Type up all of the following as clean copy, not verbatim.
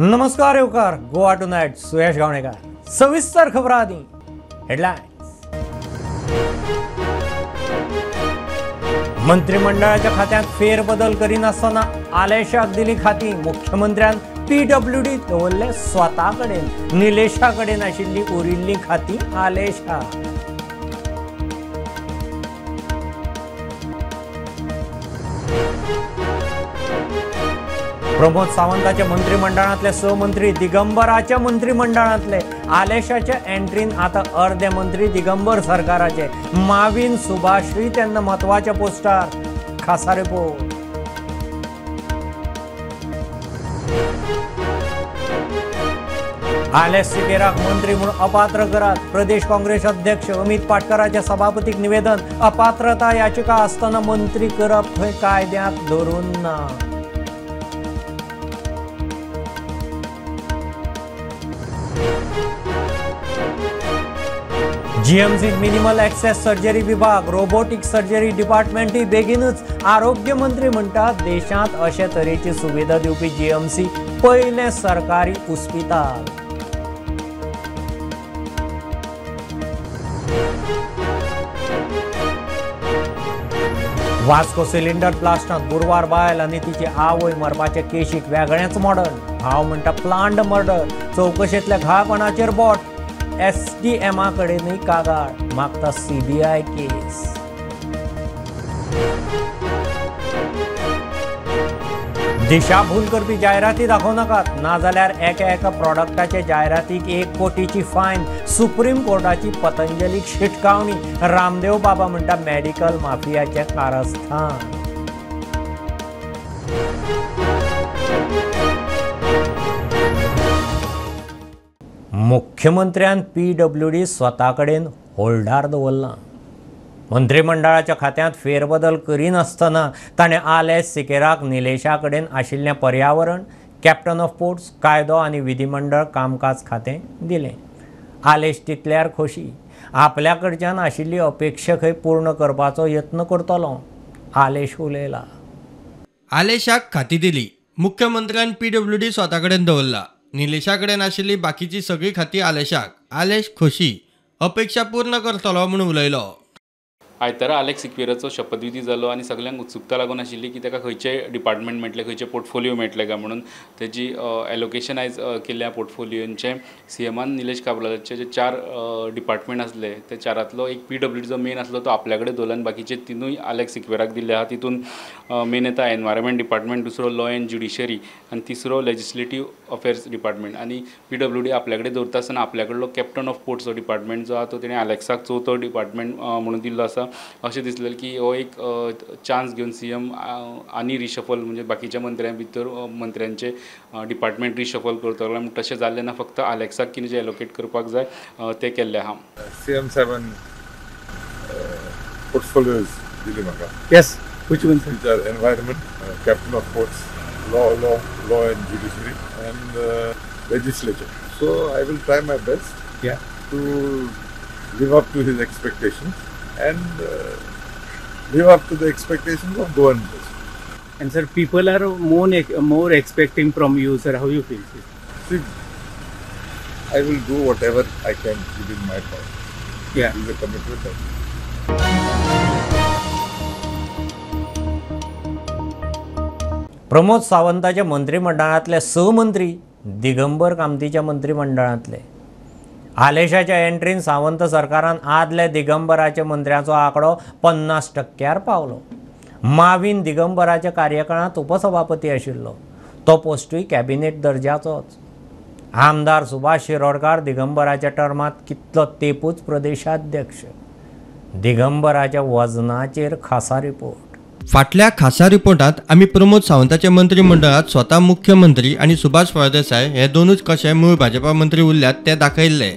नमस्कार येवकार गोवा टुनायट सुयश गावणेकर। सविस्तर खबरां आदी हेडलायन्स। मंत्रिमंडळाच्या खात्यांत फेरबदल करिनासतना आलेशाक दिली खाती। मुख्यमंत्र्यान पीडब्ल्यूडी दवरले स्वता कडेन, निलेशा कडेन आशिल्ली उरिल्ली खाती आलेशा। प्रमोद सावंताच्या मंत्रिमंडळांतले 6 मंत्री दिगंबराच्या मंत्रिमंडळांतले। आलेशाच्या एंट्रीन आता अर्धे मंत्री दिगंबर सरकाराचे। माविन सुभाषी त्यांना महत्वाच्या पोस्टार। खासा रिपोर्ट। आलेश सिकेराक मंत्री म्हणून अपात्र करात। प्रदेश काँग्रेस अध्यक्ष अमित पाटकराच्या सभापतीक निवेदन। अपात्रता याचिका आसतना मंत्री करप थंय कायद्याक धरून ना। जीएमसी मिनिमल ॲक्सेस सर्जरी विभाग, रोबोटिक सर्जरी डिपार्टमेंटय बेगीनच। आरोग्य मंत्री म्हणटात देशांत अशे तरेची सुविधा दिवपी जीएमसी पयलें सरकारी उस्पिताल। वास्को सिलिंडर ब्लास्टांत गुरवार बायल आनी तिची आवय मरपाचे केशीक वेगळेंच मॉडल। हांव म्हणटा प्लान्ड मर्डर। चवकशेंतल्या घाळपणाचेर बोट। एसडीएमा कडेनूय कागाळ, मागता सीबीआय केस। दिशाभूल करपी जायराती दाखोवं नाकात, नाजाल्यार एका एका प्रॉडक्टाचे जायरातीक 1 कोटीची फायन। सुप्रीम कोर्टाची पतंजलीक शिटकावणी। रामदेव बाबा म्हणटा मेडिकल माफियाचें कारस्थान। मुख्यमंत्र्यान पीडब्ल्यूडी स्वता कडेन होल्डार दवरलां। मंत्रिमंडळाच्या खात्यांत फेरबदल करिनासतना ताणें आलेश सिकेराक निलेशा कडेन आशिल्लें पर्यावरण, कॅप्टन ऑफ पोर्ट्स, कायदो आनी विधिमंडळ कामकाज खातें दिलें। आलेश तितल्यार खोशी, आपल्या कडच्यान आशिल्ली अपेक्षा खंय पूर्ण करपाचो यत्न करतलो। आलेश उलयला। आलेशाक खाती दिली, मुख्यमंत्र्यान पीडब्ल्यूडी स्वता कडेन दवरला। निलेशा कडेन आशिल्ली बाकीची सगळी खाती आलेशाक। आलेश खोशी, अपेक्षा पूर्ण करतलो म्हूण उलयलो। आयतारा आलेक्स सिक्वेराचो शपथविधी जालो आनी सगळ्यांक उत्सुकता लागून आशिल्ली की ताका खंयचे डिपार्टमेंट मेळटलें, खंयचे पोर्टफोलियो मेळटले काय म्हणून। तेजी एलोकेशन आयज केल्ल्या पोर्टफोलियोंचें सीएमान निलेश काब्रालाचे जे 4 डिपार्टमेंट आसले ते 4तलो एक पीडब्ल्यूडीचो मेन आसलो तो आपल्या कडेन दवरलो आनी बाकीचे 3 आलेक्स सिक्वेराक दिल्ले आहा। तितून मेन येता एनवायरमेंट डिपार्टमेंट, दुसरो लॉ एंड ज्युडिशरी आनी तिसरो लेजिस्लेटीव अफेर्स डिपार्टमेंट। आनी पीडब्ल्यूडी आपल्या कडेन दवरता आसतना आपल्या कडलो कॅप्टन ऑफ पोर्ट्सचो डिपार्टमेंट जो आहा तो तेणें आलेक्साक चवथो डिपार्टमेंट म्हणून दिल्लो आसा। अशें दिसलें की हो एक चान्स घेवन सीएम आनी रिशफल म्हणजे बाकीच्या मंत्र्यां भितर मंत्र्यांचे डिपार्टमेंट रिशफल करतलो म्हण तशें जाल्लें ना। फक्त आलेक्साक कितें जें एलोकेट करपाक जाय तें केल्लें आहा। सीएम साहेबान पोर्टफोलियोज दिली म्हाका। Yes, which one sir? Which are environment, captain of ports, law and judiciary and legislature. So I will try my best to live up to his expectations and live up to the expectations of Goan people. And sir, people are more expecting from you, sir. How you feel? Sir? See, I will do whatever I can within my power. Yeah. This is a commitment. Pramod सावंताच्या मंत्रिमंडळांतले 6 मंत्री दिगंबर कामतीच्या मंत्रिमंडळांतले। आलेशाच्या एंट्रीन सावंत सरकारान आदल्या दिगंबराच्या मंत्र्याचो आंकडो 50% पावलो। माविन दिगंबराच्या कार्यकाळांत उपसभापती आशिल्लो, तो पोस्टूय cabinet दर्जाचोच। आमदार सुभाष शिरोडकार दिगंबराच्या टर्मांत कितलो तेपूच प्रदेशाध्यक्ष। दिगंबराच्या वजनाचेर खासा रिपोर्ट। फाटल्या खासा रिपोर्टांत आमी प्रमोद सावंताच्या मंत्रिमंडळांत स्वता मुख्यमंत्री आनी सुभाष फळदेसाय हे दोनूच कशे मूळ भाजपा मंत्री उरल्यात ते दाखयल्ले।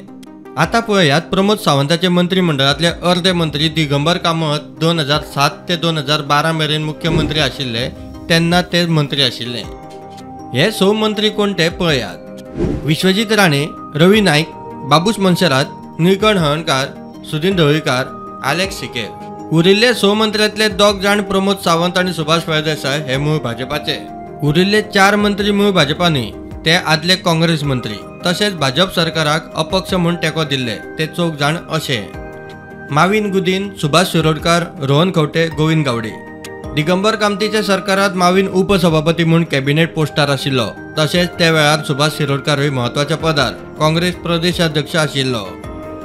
आतां पळयात प्रमोद सावंताच्या मंत्रिमंडळांतले अर्दे मंत्री दिगंबर कामत 2007 ते 2012 मेरेन मुख्यमंत्री आशिल्ले तेन्ना ते मंत्री आशिल्ले। हे 6 मंत्री कोण ते पळयात। विश्वजीत राणे, रवी नायक, बाबूश मोन्सेरात, निळकंठ हळर्णकार, सुदीन ढवळीकार, आलेक्स सिकेर। उरिल्ले 6 मंत्र्यांतले 2 जाण प्रमोद सावंत आनी सुभाष फळदेसाय हे मूळ भाजपाचे। उरिल्ले 4 मंत्री मूळ भाजपा न्ही। ते आदले काँग्रेस मंत्री तशेंच भाजप सरकाराक अपक्ष म्हूण तेंको दिल्ले ते चौग जाण अशे माविन गुदीन, सुभाष शिरोडकार, रोहन खंवटे, गोविंद गावडे। दिगंबर कामतीच्या सरकारात माविन उपसभापती म्हूण कॅबिनेट पोस्टार आशिल्लो। तशेंच त्या वेळार सुभाष शिरोडकारूय म्हत्वाच्या पदार काँग्रेस प्रदेशाध्यक्ष आशिल्लो।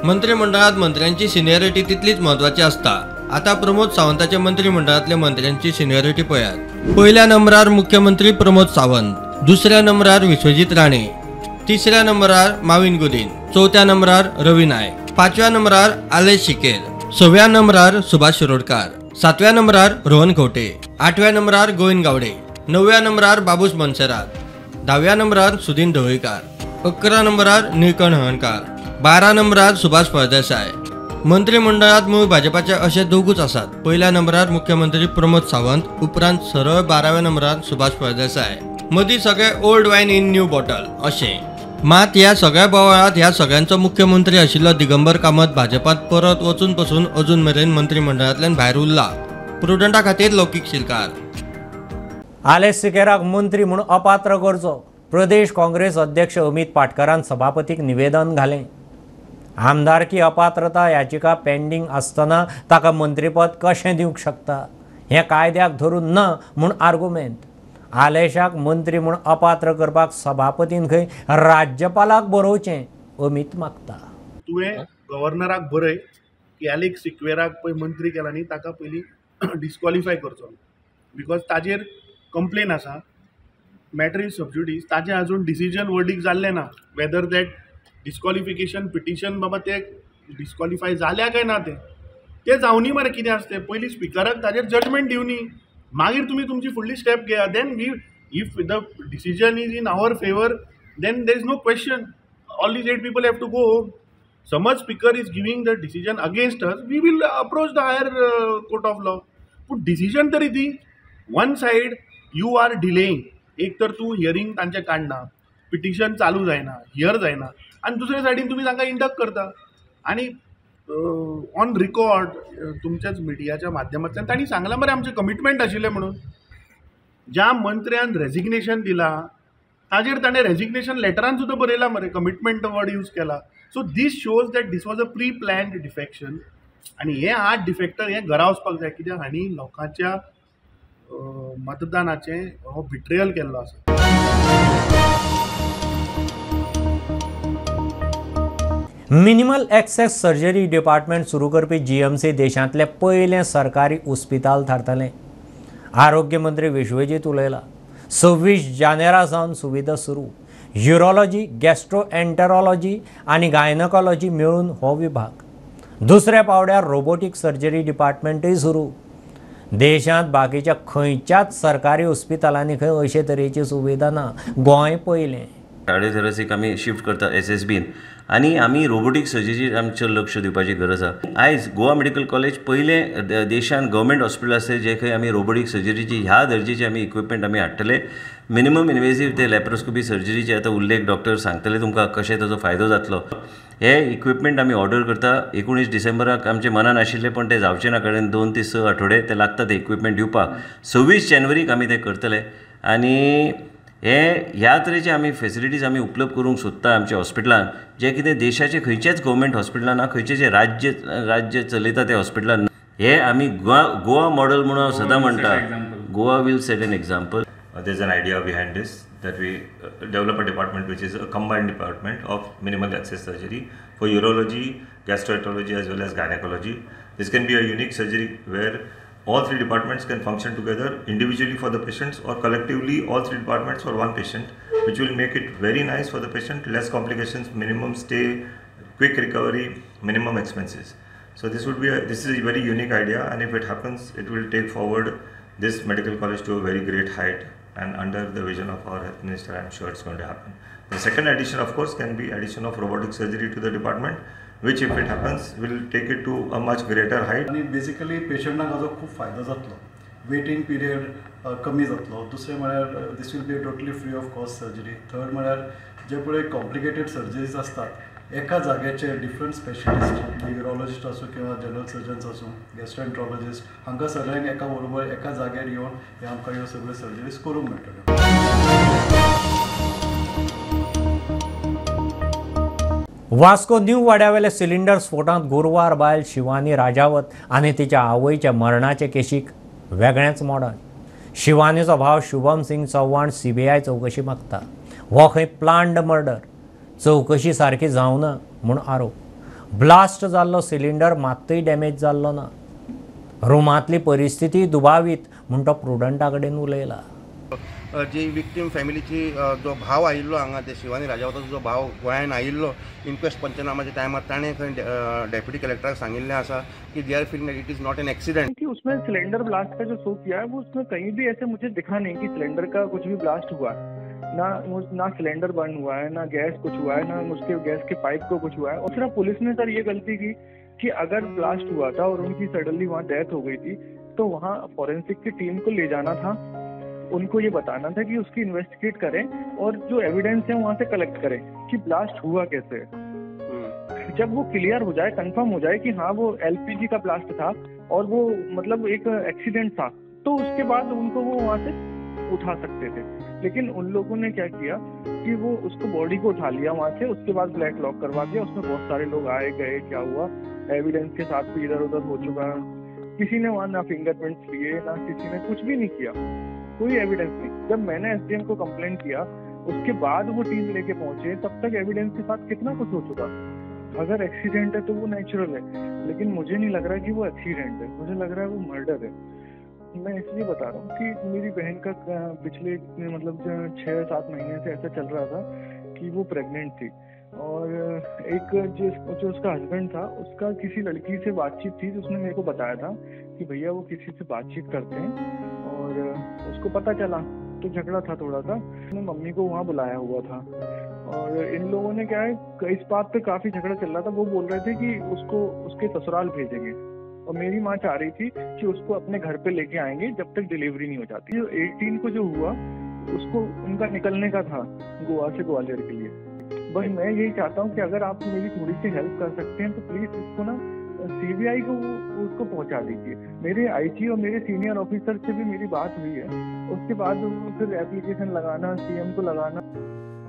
मंत्रिमंडळात मंत्र्यांची सिनियरिटी तितलीच म्हत्वाची आसता। आता प्रमोद सावंताच्या मंत्रिमंडळातल्या मंत्र्यांची सिनियरिटी पळयात। पयल्या नंबरार मुख्यमंत्री प्रमोद सावंत, दुसऱ्या नंबरार विश्वजीत राणे, तिसऱ्या नंबरार माविन गुदीन, चवथ्या नंबरार रवी नायक, पांचव्या नंबरार आलेश सिकेर, सव्या नंबरार सुभाष शिरोडकार, सातव्या नंबरार रोहन खंवटे, आठव्या नंबरार गोविंद गावडे, णवव्या नंबरार बाबूश मोन्सेरात, धाव्या नंबरार सुदीन ढवळीकार, 11 नंबरार निळकंठ हळर्णकार, 12 नंबरार सुभाष फळदेसाय। मंत्रिमंडळात मूळ भाजपाचे अशे दोगूच आसात। पयल्या नंबरार मुख्यमंत्री प्रमोद सावंत, उपरांत सरळ 12व्या नंबरार सुभाष फळदेसाय। मदीं सगळे old wine in new bottle अशें। मात ह्या सगळ्या बोवाळांत ह्या सगळ्यांचो मुख्यमंत्री आशिल्लो दिगंबर कामत भाजपांत परत वचून पसून अजून मेरेन मंत्रिमंडळांतल्यान भायर उरला। प्रुडंटा खातीर लौकीक शिलकार। आलेश सिकेराक मंत्री म्हूण अपात्र करचो प्रदेश काँग्रेस अध्यक्ष अमित पाटकरान सभापतीक निवेदन घालें। आमदारकी अपात्रता याचिका पेंडींग आसतना ताका मंत्रीपद कशें दिवंक शकता हें कायद्याक धरून ना म्हूण आर्गुमेंट। आलेशाक मंत्री म्हूण अपात्र करपाक सभापतीन खंय राज्यपालाक बरोवचें अमित मागता। तुवें गव्हर्नराक बरय की आलेक्स सिक्वेराक पळय मंत्री केला न्ही ताका पयलीं डिस्क्वॉलिफाय करचो, because ताजेर कंप्लेन आसा, मॅटर is सब ज्युडीस, ताजें अजून डिसिजन वर्डीक जाल्लें ना, वेदर that disqualification petition बाबा ते डिस्क्वॉलिफाय जाल्या काय ना ते जावनी मरे कितें आसा तें पयलीं स्पिकराक ताजेर जजमेंट दिवनी, मागीर तुमी तुमची फुडली स्टेप घेया। Then we if the decision is in our favour then there is no question, all these 8 people have to go home. समज speaker is giving the decision against us, we will approach the higher court of law. पूण decision तरी दी। One side you are delaying, एक तर तूं hearing तांचें काडना, petition चालू जायना, here जायना, आनी दुसरे सायडीन तुमी तांकां इंडक्ट करता आनी ऑन रिकॉर्ड तुमच्याच मिडियाच्या माध्यमांतल्यान तांणी सांगलां मरे आमचें कमिटमेंट आशिल्लें म्हणून। ज्या मंत्र्यान रेजिग्नेशन दिलां ताजेर ताणें रेजिग्नेशन लेटरान सुद्दां बरयलां मरे, कमिटमेंट वर्ड यूज केला। So this shows that this was a pre planned defection आनी हे 8 डिफेक्टर हे घरा वचपाक जाय, कित्याक हांणी लोकांच्या मतदानाचें हो बिट्रेयल केल्लो आसा। मिनिमल एक्सेस सर्जरी डिपार्टमेंट सुरू करपी जीएमसी देशांतलें पयलें सरकारी ओस्पिताल थारतलें। आरोग्य मंत्री विश्वजीत उलयला। 26 जानेरा सावन सुविधा सुरू। युरोलॉजी, गॅस्ट्रोएंटेरोलॉजी आनी गायनकॉलॉजी मेळून हो विभाग। दुसऱ्या पावड्यार रोबोटीक सर्जरी डिपार्टमेंटूय सुरू। देशांत बाकीच्या खंयच्याच सरकारी ओस्पितालांनी खंय अशे तरेची सुविधा ना, गोंय पयलें। कार्डियोथोरेसीक आमी शिफ्ट करता एसएसबीन आनी आमी रोबोटीक सर्जरीचेर आमचें लक्ष दिवपाची गरज आसा। आयज गोवा मेडिकल कॉलेज पयलें देशान गव्हर्मेंट हॉस्पिटल आसा जे खंय आमी रोबोटीक सर्जरीची ह्या दर्जेचे आमी इक्विपमेंट आमी हाडटले। मिनिमम इनवेजीव ते लॅप्रोस्कोपी सर्जरीचे आतां उल्लेख डॉक्टर सांगतले तुमकां कशें ताजो फायदो जातलो। हे इक्विपमेंट आमी ऑर्डर करता। 19 डिसेंबराक आमचे मनान आशिल्लें पण तें जावचें ना, कारण 2 ते 6 आठवडे ते लागता ते इक्विपमेंट दिवपाक। 26 जानेवारीक आमी तें करतले आनी हे ह्या तरेचे आमी फेसिलिटीज आमी उपलब्ध करूंक सोदता आमच्या हॉस्पिटलान, जे कितें देशाचे खंयच्याच गव्हर्मेंट हॉस्पिटलान ना, खंयचे जे राज्य चलयता ते हॉस्पिटलान, हे आमी गोवा मॉडल म्हणून हांव सदां म्हणटा, Goa will set an example. There is an idea behind this that we develop a department which is a combined department of minimal access surgery for urology, gastroenterology as well as gynecology. This can be a unique surgery where all three departments can function together individually for the patients or collectively all three departments for one patient, which will make it very nice for the patient, less complications, minimum stay, quick recovery, minimum expenses. So this would be this is a very unique idea, and if it happens, it will take forward this medical college to a very great height, and under the vision of our health minister, I am sure it's going to happen. The second addition, of course, can be addition of robotic surgery to the department, which if it happens will take it to a much greater height. आणि basically पेशंटाक हाजो खूब फायदो जातलो, waiting period कमी जातलो। दुसरें म्हळ्यार this will be totally free of cost surgery. Third म्हळ्यार जे पळय कॉम्प्लिकेटेड सर्जरीज आसतात एका जाग्याचेर डिफरंट स्पेशलिस्ट, युरोलॉजिस्ट आसूं किंवा जनरल सर्जन्स आसूं, गॅस्ट्रोएंट्रोलॉजिस्ट, हांकां सगळ्यांक एका बरोबर एका जाग्यार येवन हे आमकां ह्यो सगळ्यो सर्जरीज करूंक मेळटल्यो। वास्को न्यू वाड्यावेले सिलिंडर स्फोटांत गुरवार बायल शिवानी राजावत आनी तिच्या आवयच्या मरणाचे केशीक वेगळेंच मोडण. शिवानीचो भाव शुभम सिंग चव्हाण सीबीआय चवकशी मागता. हो खंय प्लान्ड मर्डर, चवकशी सारकी जावना म्हूण आरोप. ब्लास्ट जाल्लो सिलिंडर मात्तूय डॅमेज जाल्लो ना. रुमांतली परिस्थिती दुबावीत म्हूण तो प्रुडंटा कडेन उलयला. जी विक्टीम फॅमिलीची जो भाव आयिल्लो हांगा ते शिवानी राजावताचो जो भाव गोंयान आयिल्लो इन्क्वेस्ट पंचनामाच्या टायमार ताणें खंय डेप्युटी कलेक्टराक सांगिल्लें आसा की they are feeling it is not an accident. कि उसमें सिलेंडर ब्लास्ट का जो शो किया है वो उसमें कहीं भी ऐसे मुझे दिखा नहीं कि सिलेंडर का कुछ भी ब्लास्ट हुआ, ना सिलेंडर बर्न हुआ है, ना गैस कुछ हुआ है, ना उसके गैस के पाइप को कुछ हुआ है. और सिर्फ पुलिस ने सर ये गलती की कि अगर ब्लास्ट हुआ था और उनकी सडनली वहाँ डेथ हो गई थी तो वहाँ फॉरेंसिक की टीम को ले जाना था, उनको ये बताना था कि उसकी इन्वेस्टिगेट करें और जो एविडेंस है वहाँ से कलेक्ट करें कि ब्लास्ट हुआ कैसे. जब वो क्लियर हो जाए, कंफर्म हो जाए कि हाँ वो एलपीजी का ब्लास्ट था और वो मतलब एक एक्सीडेंट था, तो उसके बाद उनको वो वहाँ से उठा सकते थे. लेकिन उन लोगों ने क्या किया कि वो उसको बॉडी को उठा लिया वहाँ से, उसके बाद ब्लैक लॉक करवा दिया. उसमें बहुत सारे लोग आए गए, क्या हुआ एविडेंस के साथ भी इधर उधर हो चुका. किसी ने वहाँ ना फिंगरप्रिंट्स लिए, ना किसी ने कुछ भी नहीं किया, कोई एविडेंस नहीं. जब मैंने एसडीएम को कंप्लेंट किया उसके बाद वो टीम लेके पहुंचे, तब तक एविडेंस के साथ कितना कुछ हो चुका. अगर एक्सीडेंट है तो वो नेचुरल है, लेकिन मुझे नहीं लग रहा कि वो एक्सीडेंट है, मुझे लग रहा है वो मर्डर है. मैं इसलिए बता रहा हूँ कि मेरी बहन का पिछले मतलब 6-7 महीने से ऐसा चल रहा था कि वो प्रेग्नेंट थी और एक जो उसका हस्बैंड था उसका किसी लड़की से बातचीत थी, उसने मेरे को बताया था कि भैया वो किसी से बातचीत करते हैं और उसको पता चला तो झगड़ा था थोड़ा सा. मैंने मम्मी को वहाँ बुलाया हुआ था और इन लोगों ने क्या है इस बात पे काफ़ी झगड़ा चल रहा था. वो बोल रहे थे कि उसको उसके ससुराल भेजेंगे और मेरी माँ चाह रही थी कि उसको अपने घर पे लेके आएंगे जब तक डिलीवरी नहीं हो जाती. जो 18 को जो हुआ उसको उनका निकलने का था गोवा से ग्वालियर के लिए. बस मैं यही चाहता हूँ कि अगर आप मेरी थोड़ी सी हेल्प कर सकते हैं तो प्लीज़ इसको ना सीबीआई को उसको पहुँचा दीजिए. मेरे आईजी और मेरे सीनियर ऑफिसर से भी मेरी बात हुई है, उसके बाद फिर एप्लीकेशन लगाना, सीएम को लगाना.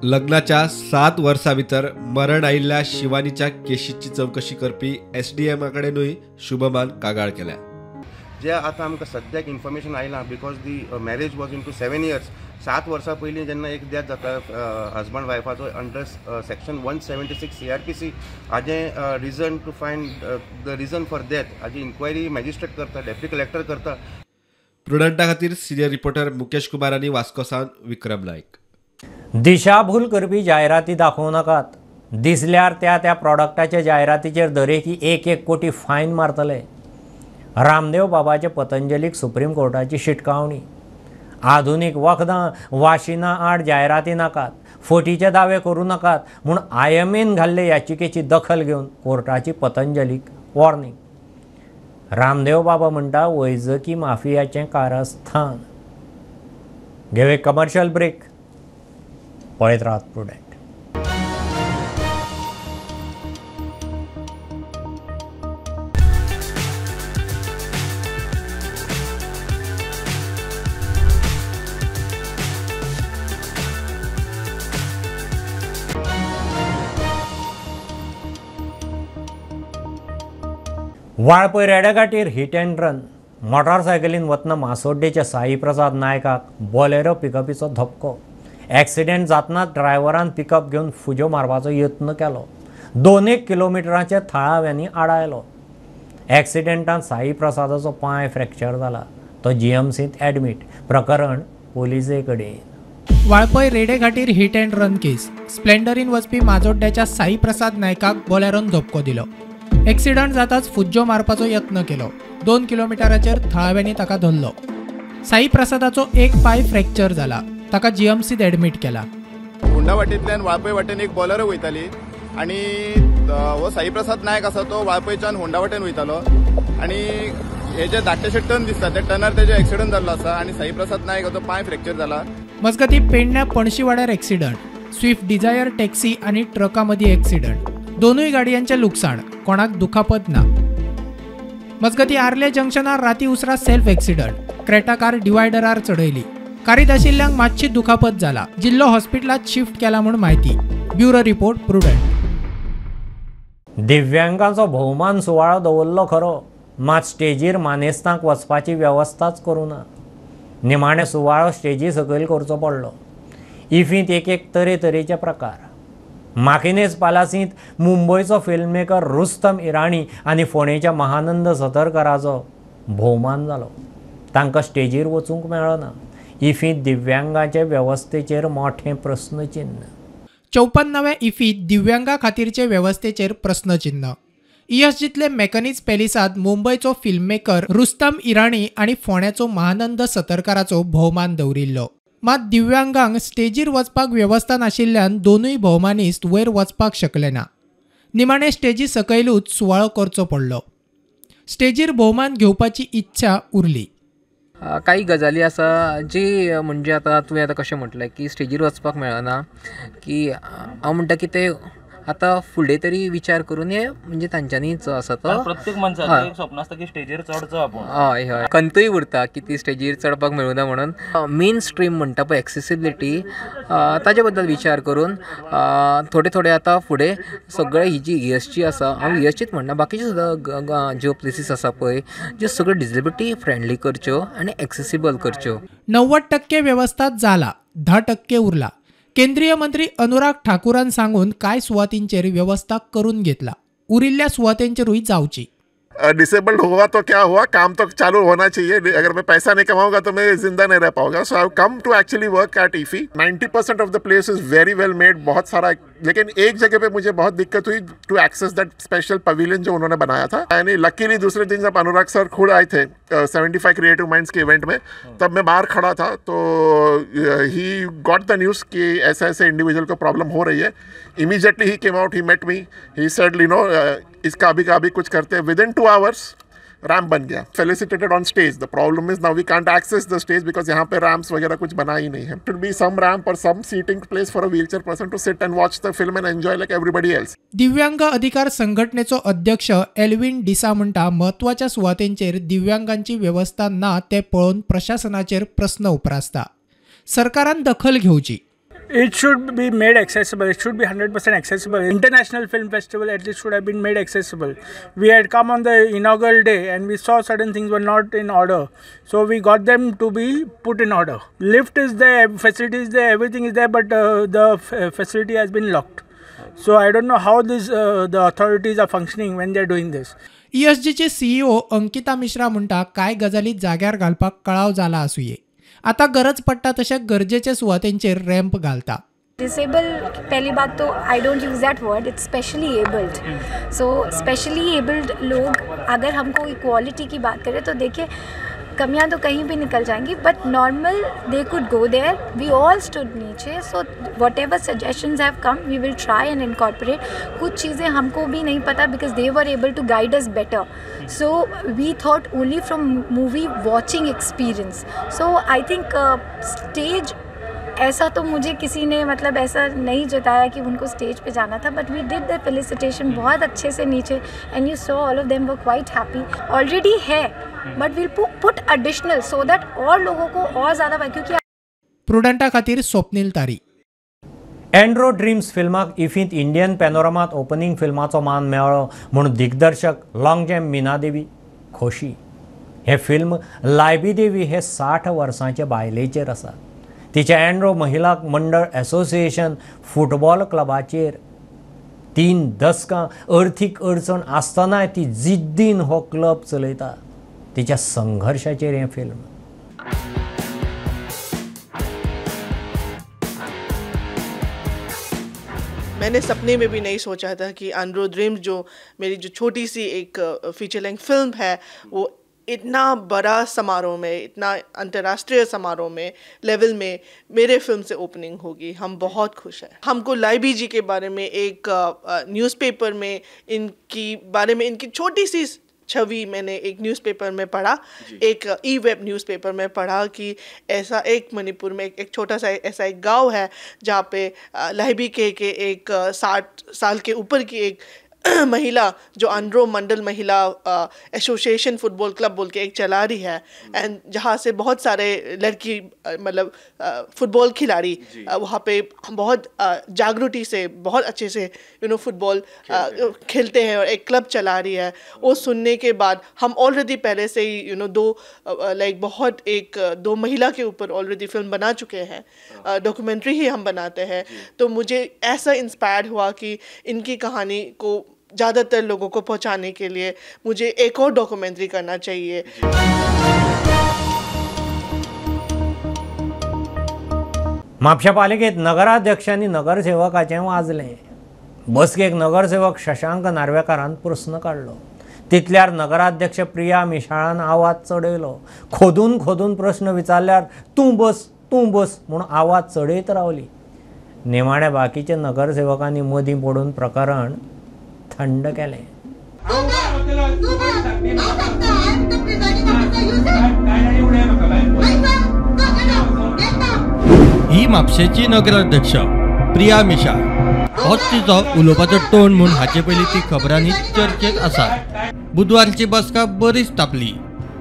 लग्नाच्या 7 वर्सां भितर मरण आयिल्ल्या शिवानीच्या केशीची चवकशी करपी एसडीएमा कडेनूय शुभमान कागाळ केल्या. जे आतां आमकां सद्याक इन्फॉर्मेशन आयलां because the marriage was into 7 years, 7 वर्सां पयलीं जेन्ना एक डेथ जाता हजबंड वायफाचो अंडर सेक्शन 176 CRPC हाजें reason to find the reason for death हाजी इन्क्वायरी मॅजिस्ट्रेट करता, डेप्युटी कलेक्टर करता. प्रुडंटा खातीर सिनियर रिपोर्टर मुकेश कुमार आनी वास्को सावन विक्रम नायक. दिशाभूल करपी जायराती दाखोवं नाकात. दिसल्यार त्या त्या प्रॉडक्टाच्या जायरातीचेर दरेकी 1-1 कोटी फायन मारतले. रामदेव बाबाचे पतंजलीक सुप्रीम कोर्टाची शिटकावणी. आधुनीक वखदां वाशिना आड जायराती नाकात, फटीचे दावे करूं नाकात म्हूण आयएमएन घाल्ले याचिकेची दखल घेवन कोर्टाची पतंजलीक वॉर्निंग. रामदेव बाबा म्हणटा वैजकी माफियाचें कारस्थान. घेवया कमर्शियल ब्रेक. पळयत राहात प्रुडंट. वाळपय रेडेघाटीर हिट अँड रन. मोटारसायकलीन वतना मासोड्डेच्या साईप्रसाद नायकाक बोलेरो पिकअपीचो धपको. एक्सिडेंट जातना ड्रायव्हरान पिकअप घेवन फुज्यो मारपाचो यत्न केलो. 2-1 किलोमिटरांच्या थळाव्यांनी आडायलो. एक्सिडेंटान साईप्रसादाचो पांय फ्रॅक्चर जाला. तो जीएमसींत ॲडमीट. प्रकरण पोलिसे कडेन. वाळपय रेडेघाटीर हिट अँड रन केस. स्प्लेंडरीन वचपी माजोड्ड्याच्या साईप्रसाद नायकाक बोलेरोन धपको दिलो. एक्सिडंट जाताच फुज्जो मारपाचो यत्न केलो. 2 किलोमिटराचेर थळाव्यांनी ताका धरलो. साईप्रसादाचो एक पांय फ्रॅक्चर जाला. ताका जीएमसीत ॲडमीट केला. होंडा वाटेंतल्यान वाळपय वाटेन एक बॉलर वयताली आनी हो साईप्रसाद नायक आसा तो वाळपयच्यान होंडा वाटेन वयतालो आनी हे जे धाकटेशे टर्न दिसता त्या टर्नार तेजो एक्सिडंट जाल्लो आसा आनी साईप्रसाद नायक हाचो पांय फ्रॅक्चर जाला. मजगतीं पेडण्या पणशीवाड्यार एक्सिडंट. स्विफ्ट डिझायर टॅक्सी आनी ट्रका मदीं एक्सिडंट. दोनूय गाडयांचें लुकसाण, कोणाक दुखापत ना. मजगतीं आर्ले जंक्शनार राती उसरां सेल्फ एक्सिडंट. क्रेटा कार डिवायडरार चडयली. कारीत आशिल्ल्यांक मातशी दुखापत जाला. जिल्लो हॉस्पिटलांत शिफ्ट केला म्हूण म्हायती. Bureau report, Prudent. दिव्यांगांचो भोवमान सुवाळो दवरलो खरो, मात स्टेजीर मानेस्तांक वचपाची वेवस्थाच करूं ना. निमाणें सुवाळो स्टेजी सकयल करचो पडलो. इफींत एक एक तरेतरेचे प्रकार. माकिनेज पालासींत मुंबयचो फिल्ममेकर रुस्तम इराणी आनी फोंडेच्या महानंद सतरकराचो भोवमान जालो. तांकां स्टेजीर वचूंक मेळना. इफींत दिव्यांगांचे वेवस्थेचेर मोठें प्रस्नचिन्न. 54व्या इफींत दिव्यांगा खातीरचे वेवस्थेचेर प्रस्नचिन्न. ईएसजीतले मेकॅनिज पॅलिसांत मुंबयचो फिल्ममेकर रुस्तम इराणी आनी फोंड्याचो महानंद सतरकाराचो भोवमान दवरिल्लो. मात दिव्यांगांक स्टेजीर वचपाक वेवस्था नाशिल्ल्यान दोनूय भोवमानिस्त वयर वचपाक शकले ना. निमाणे स्टेजी सकयलूच सुवाळो करचो पडलो. स्टेजीर भोवमान घेवपाची इच्छा उरली. काही गजाली आसा जी म्हणजे आतां तुवें आतां कशें म्हटलें की स्टेजीर वचपाक मेळना, की हांव म्हणटा की ते आतां फुडें तरी विचार करून हे म्हणजे तांच्यांनीच आसा तो प्रत्येक मनशाचें एक स्वप्न आसता की स्टेजीर चडचो आपूण. हय हय, खंतूय उरता की ती स्टेजीर चडपाक मेळुना म्हणून. मेन स्ट्रीम म्हणटा पळय एक्सेसिबिलिटी, ताजे बद्दल विचार करून थोडे थोडे आतां फुडें सगळे ही जी ईएसजी आसा, हांव ईएसजीच म्हणना, बाकीच्यो सुद्दां ज्यो प्लेसीस आसा पळय ज्यो सगळ्यो डिसेबिलिटी फ्रेंडली करच्यो आनी एक्सेसिबल करच्यो. 90% वेवस्था जाला, 10% उरला. केंद्रीय मंत्री अनुराग ठाकूरान सांगून कांय सुवातींचेर वेवस्था करून घेतला, उरिल्ल्या सुवातेंचेरूय जावची. डिसेबल्ड हुआ तो क्या हुआ, काम तो चालू होना चाहिए. अगर मैं पैसा नहीं कमाऊंगा तो मैं जिंदा नहीं रह पाऊंगा. So I come to actually work at IFFI. 90% of the place is very well made, बहुत सारा. लेकिन एक जगह पे मुझे बहुत दिक्कत हुई to access that special pavilion जो उन्होंने बनाया था. यानी लकीली दूसरे दिन जब अनुराग सर खुद आए थे 75 क्रिएटिव माइंड्स के इवेंट में, तब मैं बाहर खड़ा था, तो he got the news कि ऐसे ऐसे इंडिविजुअल को प्रॉब्लम हो रही है. Immediately he came out, he met me, he said you know इसका अभी का अभी कुछ करते हैं. विद इन 2 आवर्स रैम्प बन गया. Felicitated on stage. The problem is now we can't access the stage because यहाँ पे रैम्प्स वगैरह कुछ बना ही नहीं है. To be some ramp Aur some seating place for a wheelchair person to sit and watch the film and enjoy like everybody else. दिव्यांग अधिकार संघटनेचो अध्यक्ष Alvin D'Sa म्हणटा म्हत्वाच्या सुवातेंचेर दिव्यांगांची वेवस्था ना ते पळोवन प्रशासनाचेर प्रस्न उप्रासता. सरकारान दखल घेवची. It should be made accessible. It should be 100% accessible. International Film Festival at least should have been made accessible. We had come on the inaugural day and we saw certain things were not in order. So we got them to be put in order. Lift is there, facility is there, everything is there, but the facility has been locked. So I don't know how this the authorities are functioning when they are doing this. ESGचे CEO Ankita Mishra म्हणटा काय गजाली जाग्यार घालपाक कळाव जाला आसुये. आता गरज पडटा तशे गरजेचे सुवातेंचेर रॅम्प घालता. डिसेबल पहली बात तो I don't use that word, it's specially abled. So specially abled लोग, अगर हमको इक्वालिटी की बात करें तो देखिए कमियां तो कहीं भी निकल जाएंगी, but normal they could go there. We all stood नीचे. So whatever suggestions have come we will try and incorporate. कुछ चीज़ें हमको भी नहीं पता because they were able to guide us better. So we thought only from movie watching experience. So I think stage ऐसा तो मुझे किसी ने मतलब ऐसा नहीं जताया कि उनको स्टेज पे जाना था, but we did the felicitation बहुत अच्छे से नीचे and you saw all of them were quite happy. Already Hai but we'll put additional so that और लोगों को और ज़्यादा, क्योंकि प्रुडंटा खातीर स्वप्नील तारी. एंड्रो ड्रीम्स फिल्माक इफींत इंडियन पॅनोरमात ओपनिंग फिल्माचो मान मेळ्ळो म्हूण दिग्दर्शक लॉंगजॅम मीनादेवी खोशी. हें फिल्म लायबी देवी हे 60 वर्सांचे बायलेचेर आसा. तिच्या एंड्रो महिला मंडळ एसोसिएशन फुटबॉल क्लबाचेर 3 दसकां अर्थीक अडचण आसतनाय ती जिद्दीन हो क्लब चलयता. तिच्या संघर्शाचेर हें फिल्म. मैंने सपने में भी नहीं सोचा था कि एंड्रो ड्रीम्स जो मेरी जो छोटी सी एक फीचर लेंथ फिल्म है वो इतना बड़ा समारोह में, इतना अंतर्राष्ट्रीय समारोह में लेवल में मेरे फिल्म से ओपनिंग होगी। हम बहुत खुश हैं। हमको लाइबी जी के बारे में एक न्यूज़पेपर में इनकी बारे में इनकी छोटी सी छवि मैंने एक न्यूज़पेपर में पढ़ा, एक ई वेब न्यूज़पेपर में पढ़ा कि ऐसा एक मणिपुर में एक छोटा सा ऐसा एक गांव है जहाँ पे लाइबी के एक 60 साल के ऊपर की एक महिला जो आंद्रो मंडल महिला एसोसिएशन फुटबॉल क्लब बोल के एक चला रही है एंड जहाँ से बहुत सारे लड़की मतलब फुटबॉल खिलाड़ी वहाँ पे बहुत जागरूकता से बहुत अच्छे से you know football खेलते हैं और एक क्लब चला रही है। वो सुनने के बाद हम ऑलरेडी पहले से ही you know दो लाइक बहुत एक दो महिला के ऊपर ऑलरेडी फिल्म बना चुके हैं, डॉक्यूमेंट्री ही हम बनाते हैं। तो मुझे ऐसा इंस्पायर हुआ कि इनकी कहानी को ज़्यादातर लोगों को पहुंचाने के लिए मुझे एक और डॉक्यूमेंट्री करना चाहिए। म्हापशा पालिकेत नगराध्यक्षांनी नगरसेवकाचें वाजलें। बसकेक नगरसेवक शशांक नार्वेकारान प्रस्न काडलो। तितल्यार नगराध्यक्ष प्रिया मिशाळान आवाज चडयलो। खोदून खोदून प्रस्न विचारल्यार तूं बस म्हूण आवाज चडयत रावली। निमाण्या बाकीच्या नगरसेवकांनी मदीं पडून प्रकरण थंड केलें। ही म्हापशेची नगराध्यक्ष प्रिया मिशाळ होच तिचो उलोवपाचो टोन म्हूण हाचे पयलीं ती खबरांनी चर्चेत आसा। बुधवारची बसका बरीच तापली।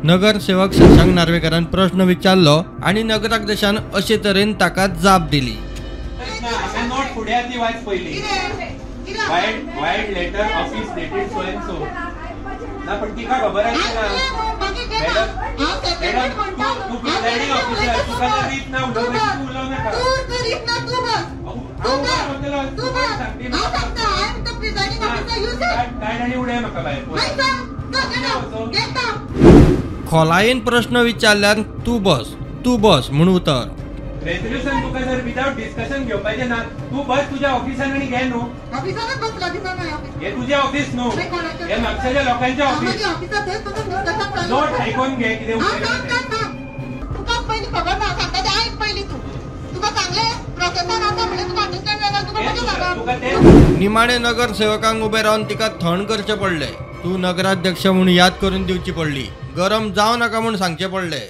नगरसेवक शशांक नार्वेकारान प्रश्न विचारलो आनी नगराध्यक्षान अशे तरेन ताका जाप दिली। खोलायेन प्रश्न विचारल्यार तू बस म्हूण उतर। रेजोल्युशन तुका जर विदाउट डिस्कशन घेवपाचें ना, तूं बस तुज्या ऑफिसान आनी घे न्हू। ऑफिसानच बसला दिसना हे तुजें ऑफिस न्हू, हे म्हापशेच्या लोकांचें ऑफिस। नोट आयकून घे कितें उलयता। तुका पयलीं खबर ना, सांगता तें आयक पयलीं तूं। तुका सांगलें प्रोसेसान आसा म्हणल्यार तुका अंडरस्टँड जाता, तुका कशें सांगप। निमाणे नगरसेवकांक उबे रावन तिका थंड करचें पडलें। तूं नगराध्यक्ष म्हूण याद करून दिवची पडली। गरम जावं नाका म्हूण सांगचें पडलें।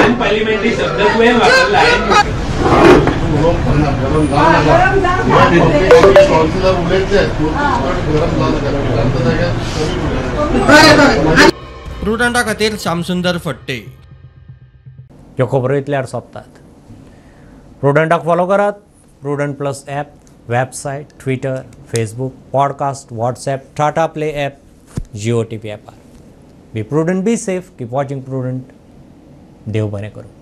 अनपार्लिमेंटरी शब्द तुवें वापरला। प्रुडंटा खातीर श्यामसुंदर फट्टे। ह्यो खबरो इतल्यार सोंपतात। प्रुडंटाक फॉलो करात। Prudent plus app, website, Twitter, Facebook, podcast, WhatsApp, Tata Play app, Jio TV ॲपार। Be prudent, be safe, keep watching Prudent. देव बरें करूं।